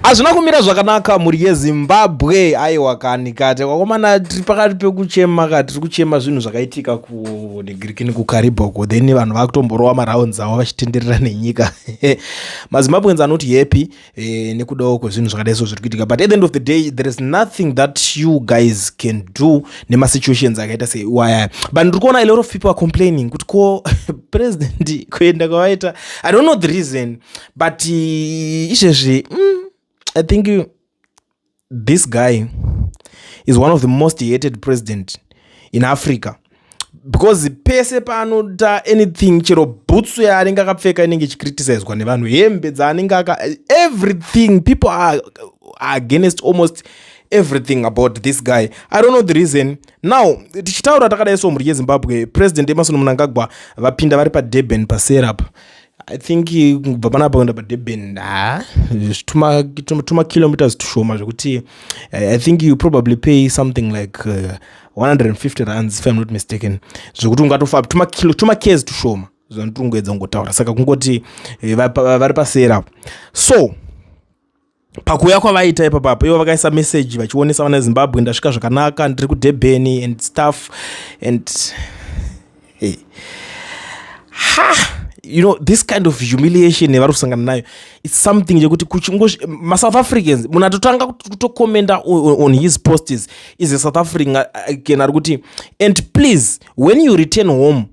Hazvina kumira zvakanaka mhuri yeZimbabwe. Aiwa kani kati vakomana, tiri pakati pekuchema ka, tiri kuchema zvinhu zvakaitika kunegirikini kuKariba uko, then vanhu vakutomborova marounds avo vachitenderera nenyika. MaZimbabweans anoti happy nekudawo kwezvinhu zvakadai so zviri kuitika, but at the end of the day there is nothing that you guys can do nemasituations akaita seiwaya. But ndiri kuona a lot of people are complaining kuti ko president kuenda kwavaita, I don't know the reason, but izvezvi I think this guy is one of the most hated president in Africa, because pese paanoita anything, chero bhutsu yaanenge akapfeka inenge ichicriticizwa nevanhu, hembe dzaanenge aka, everything, people are against almost everything about this guy. I don't know the reason. Now tichitaura takadai so, mhuri yeZimbabwe, President Emmerson Mnangagwa vapinda vari paDurban paserap. I think kubva panapa kuenda paDurban, ha, tumakilometers tushoma zvekuti I think you probably pay something like 150 rands, if I'm not mistaken, zvekuti ungatofa tumakezi tushoma zvanditongoedza kungotaura. Saka kungoti vari paserap, so pakuuya kwavaita ipapapo, ivo vakaisa message vachionesa vana Zimbabwe, "Ndasvika zvakanaka, ndiri kuDurban," and stuff. And hey. Ha, this kind of humiliation yavari kusangana nayo, it's something yekuti maSouth Africans, munhu atotanga kutocommenta on his posts is a South African ari kuti, "And please, when you return home,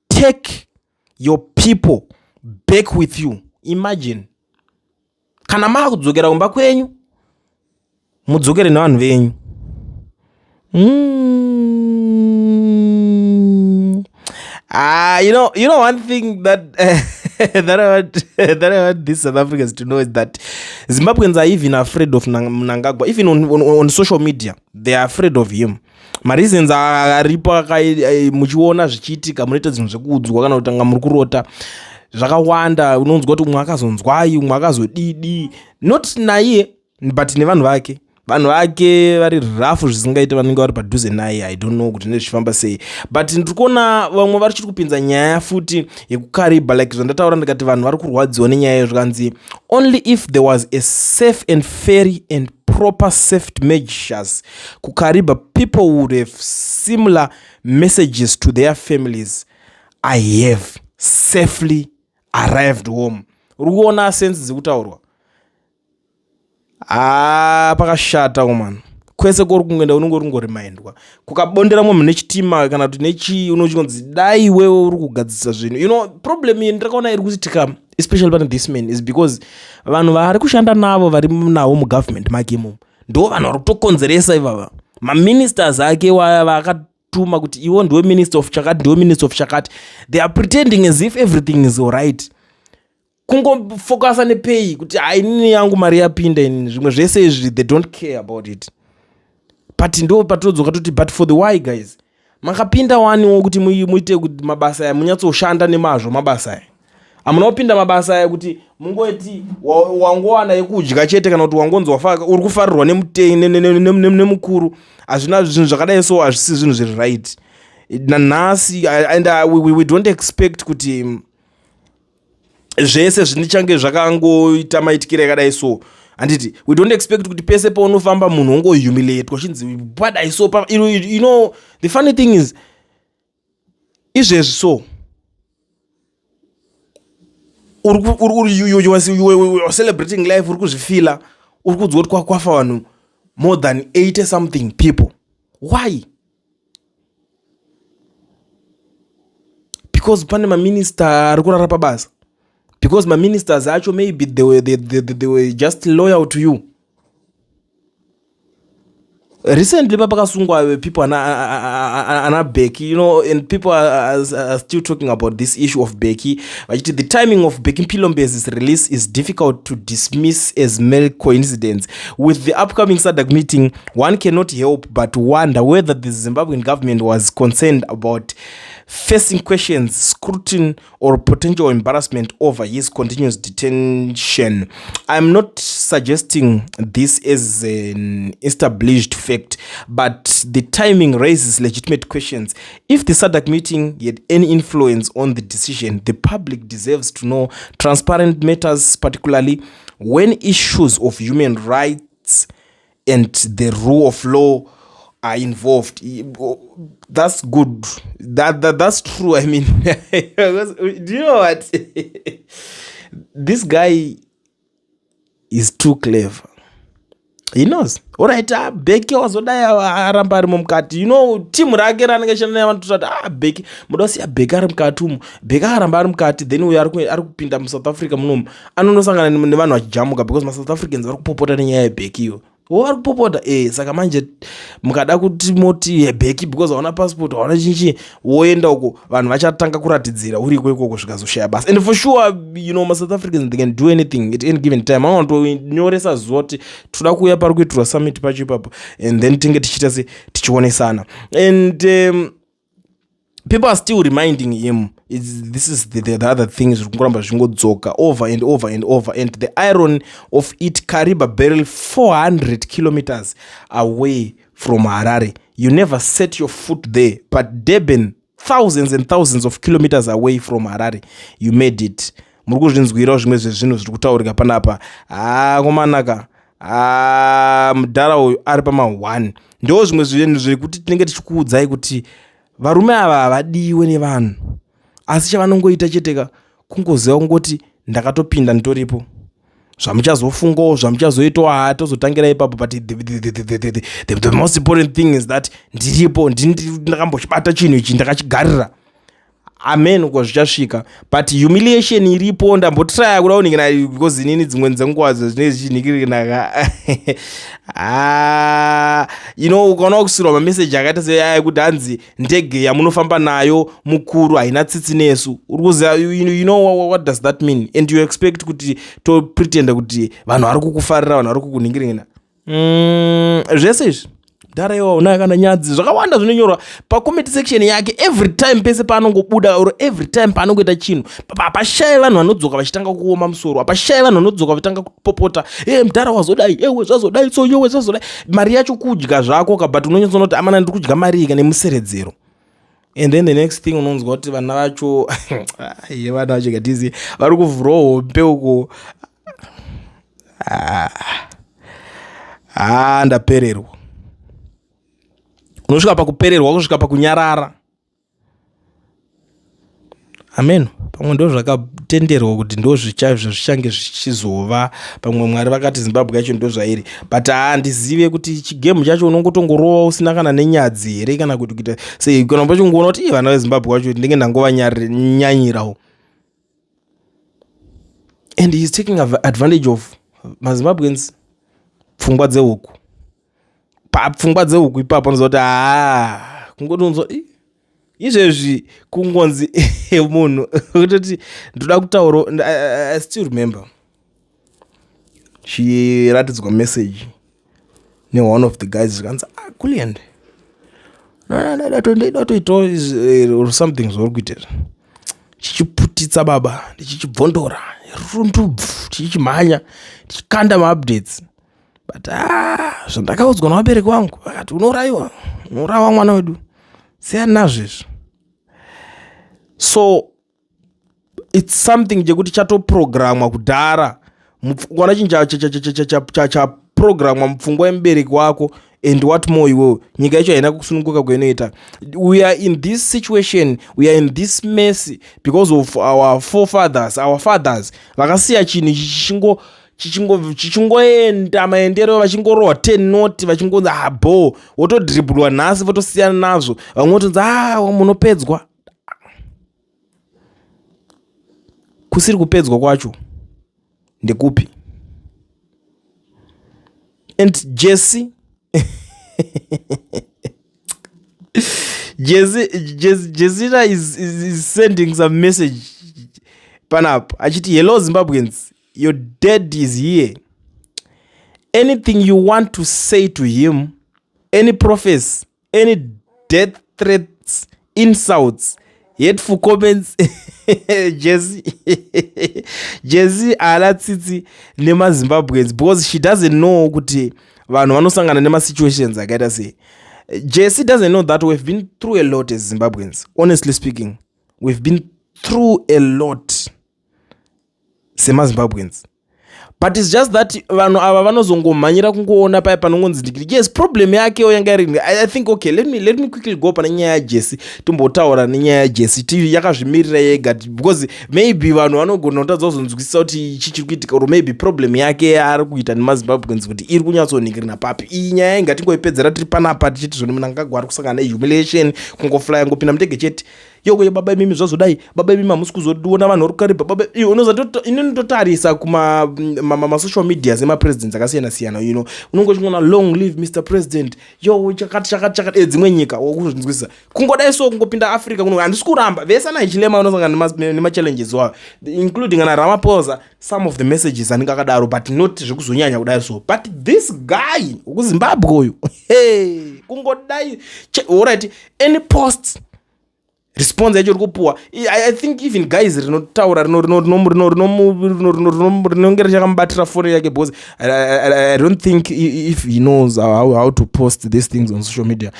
take your people back with you." Imagine, kana maakudzokera kumba kwenyu, mudzokere nevanhu venyu. Ah, one thing that I want these South Africans to know is that Zimbabweans are even afraid of Mnangagwa. Even on social media, they are afraid of him. Mareasons aripo, muchiona zvichiitika, munoita zvinhu zvekuudzwa kana kutanga muri kurota zvakawanda. Unonzwa kuti umwe akazonzwai, umwe akazodidi, not naiye but nevanhu vake. Vanhu vake vari rafu zvisingaiti, vanenge vari padhuze naye. I don't know kuti nezvichifamba sei, but ndiri kuona vamwe vari chiri kupinza nyaya futi yekuKariba, like zvandataura ndikati vanhu vari kurwadziwa nenyaya iyo. Zvikanzi, "Only if there was a safe and fair and proper safety measures kuKariba, people would have similar messages to their families: 'I have safely arrived home.'" Uri kuona sense dzekutaurwa? Ha, pakashata komana. Kwese kuri kungoenda unenge uri kungorimindwa. Kukabondera munhu nechitima kana kuti nechii, unochingonzi dai iwewe uri kugadzirisa zvinhu. Problem iyi ndakaona iri kuitika especially pane this man is because vanhu vari kushanda navo, vari navo mugovernment make imomo, ndo vanhu vari kutokonzeresa ivava. Maministers ake vaakatuma kuti iwo ndiwe minister of chakati, ndiwe minister of chakati, they are pretending as if everything is alright, kungofokasa nepay kuti hainini yangu mari yapinda ini, zvimwe zvese izvi they don't care about it. But ndo patodzoka toti, but for the why, guys? Makapinda waniwo kuti muite kuti mabasa aya munyatsoshanda nemazvo. Mabasa aya hamuna kupinda mabasa aya kuti mungoti wangowana yekudya chete, kana kuti wangonzi uri kufarirwa nemukuru. Hazvina, zvinhu zvakadai so hazvisi zvinhu zviri right nanhasi. And we don't expect kuti zvese zvinichange zvakangoita maitikiro yakadai so, handiti? We don't expect kuti pese paunofamba munhu ongohumiliatwa chinzi padai so. The funny thing is, izvezvi so you are celebrating life, uri kuzvifila, uri kudzwa kuti kwafa vanhu more than 80 something people. Why? Because pane maminista ari kurara pabasa, because maministers acho maybe they were just loyal to you. Recently papakasungwa people ana Becky, and people are still talking about this issue of Becky, vachiti the timing of Bheki Mphilombezi's release is difficult to dismiss as mere coincidence with the upcoming SADC meeting. One cannot help but wonder whether the Zimbabwean government was concerned about facing questions, scrutiny or potential embarrassment over his continuous detention. I'm not suggesting this as an established fact, but the timing raises legitimate questions. If the SADC meeting had any influence on the decision, the public deserves to know. Transparent matters, particularly When issues of human rights and the rule of law are involved, that's good. That's true. I mean, do you know what? This guy is too clever. He knows. Alright, ah, Bheki wazodai aramba arimo mukati. Team rake raanenge achishanda naye vanototi, ah, Bheki, muda kusiya Bheki ari mukati umu. Bheki akaramba ari mukati, then uyo ari kupinda muSouth Africa munomu anonosangana nevanhu vachijamuka because maSouth Africans vari kupopota nenyaya yeBheki iyo. Wo vari kupopota, saka manje mukada kuti moti Bheki because hauna passport, hauna chinchi, woenda uko, vanhu vachatanga kuratidzira uriko ikoko, zvikazoshaya basa. And for sure, maSouth Africans, they can do anything at any given time. Vanotonyoresa zuva kuti toda kuuya pari kuitirwa summit pacho ipapo, and then tinge tichiita se tichionesana. And people are still reminding him. This is the other thing zviri kungoramba zvingodzoka over and over and over. And the irony of it, Kariba barely 400 kilometers away from Harare, you never set your foot there, but Durban, thousands and thousands of kilometers away from Harare, you made it. Muri kuzvinzwirawo zvimwe zvezvinhu zviri kutaurika panapa. Haa, komanaka mudhara uyu ari pama1. Ndo zvimwe zvinhu zvekuti tinenge tichikuudzai kuti varume ava havadiwe nevanhu, asi chavanongoita cheteka kungoziva kungoti ndakatopinda, nditoripo. Zvamuchazofungawo, zvamuchazoitawo, haa, tozotangira ipapo. But the most important thing is that ndiripo, ndakambochibata chinhu ichi, ndakachigarira. Amen, uko zvichasvika. But humiliation iripo. Ndambotraya kuda kuningira because inini dzimwe dzenguva zvinenge zvichinhikirinaka. Ah, ukaona kusirwa mameseji akaita seaya ekuti hanzi ndege yamunofamba nayo mukuru haina tsitsi nesu, uri kuziva, you know what does that mean? And you expect kuti topretenda kuti vanhu vari kukufarira, vanhu vari kukunhingiringina. Zvese izvi, mudhara iwa unayo kana nyadzi. Zvakawanda zvinonyorwa pacomment section yake every time, pese paanongobuda or every time paanongoita chinhu. Hapashayi vanhu vanodzoka vachitanga kuoma musoro, hapashayi vanhu vanodzoka vachitanga kupopota, e mudhara wazodai, ewe zvazodai, so yowe zvazodai. Mari yacho kudya zvako ka, but unonyatsoona kuti amana, ndiri kudya mari ika nemuseredzero. And then the next thing unonzwa kuti vana vacho, ye, vana vacho katizi vari kuvhurawo hombe uko. Ah, ah, ndapererwa. Unosvika pakupererwa, kusvika pakunyarara. Amen. Pamwe ndo zvakatenderwa kuti ndo zvichange zvichizova. Pamwe Mwari vakati Zimbabwe yacho ndo zvairi. But handizive kuti chigame chacho unongotongorova usina kana nenyadzi here, kana kuti kuita sei, kana pachingoona kuti ii, vana veZimbabwe vacho ndinge ndangovanyanyirawo. And he is taking advantage of maZimbabweans, pfungwa dzehuku. Papfungwa dzehuku ipapo unoziva kuti haa, kungotonzwa izvezvi kungonzi munhu kutoti ndoda kutaura. I still remember chiratidzwa message neone of the guys, zvikanzi, "Ah, Kulliant, ndatoitawo or something zvauri kuita." Chichiputitsa baba, ndichichibvondora rundubvu, chichimhanya, tichikanda maupdates. But ah, zvandakaudzwa navabereki vangu, vakati unourayiwa, unourawa mwana wedu, siyani nazvo izvi. So it's something chekuti chatoprogramwa kudhara. Ukaona chinhu chaprogramwa mupfungwa yemubereki wako, and what more iwewe? Nyika yacho haina kusununguka kwainoita. We are in this situation, we are in this mess because of our forefathers, our fathers vakasiya chinhu ichi chichingoenda maendero, vachingorohwa 10 not, vachingonzi abo ah, wotodribhulwa nhasi, votosiyana nazvo. Vamwe votonzi a ah, munopedzwa. Kusiri kupedzwa kwacho ndekupi? And Jessina is sending some message panapa achiti, "Hello Zimbabweans, your dad is here. Anything you want to say to him, any prophecy, any death threats, insults, hateful comments." Jesse haana tsitsi nemaZimbabweans because she doesn't know kuti vanhu vanosangana nemasituations akaita sei. Jesse doesn't know that we've been through a lot as Zimbabweans. Honestly speaking, we've been through a lot semaZimbabweans. But it's just that vanhu ava vanozongomhanyira kungoona paya panongonzi ndikiri. Yes, problem yakewo yanga iri, I think, okay, let me quickly go pane nyaya yaJesse. Tombotaura nenyaya yaJesse yakazvimirira yega, because maybe vanhu vanogona kutadza kuzonzwisisa kuti ichi chiri kuitika, or maybe problem yake yaari kuita nemaZimbabweans kuti iri kunyatsoningirina papi. Iyi nyaya ingatingoipedzera tiri panapa tichiti zvoni Mnangagwa ari kusangana nehumiliation, kungoflya, ngopinda mutege chete. Yoko baba imimi, zvazodai baba imimi, hamusi kuzodiona vanhu vari kuKariba. Baba unoza, inini ndotarisa kumasocial medias emapresidents akasiyana siyana, unonge uchiona "Long live Mr President", yo chakati chakati chakati, edzimwe nyika wokuzvinzwisisa. Kungodai so kungopinda Africa kuno, handisi kuramba vese ana Hichilema unosangana nemachallenges wayo, including ana Ramaphosa. Some of the messages anenge akadaro, but not zvekuzonyanya kudai so. But this guy wekuZimbabwe uyu, hey, kungodai, alright, any posts, response yacho iri kupuwa, I think even guys rinotaura rinonge richakamubatira foni yake, because I don't think if he knows how to post these things on social media,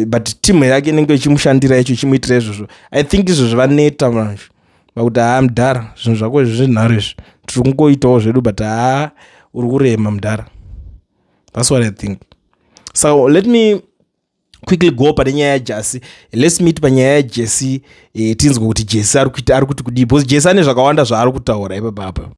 but team yake inenge ichimushandira yacho, ichimuitira izvozvo. I think izvozvo vaneta manje vakuti, "Haa mudhara, zvinhu zvako izvi zvenharo izvi, tiri kungoitawo zvedu, but haa, uri kurema mudhara." That's what I think. So let me quickly go pane nyaya yaJasi. Let's meet panyaya yaJesi, tinzwe kuti Jesi ari kuti kudii, because Jesi ane zvakawanda zvaari kutaura ipapapa.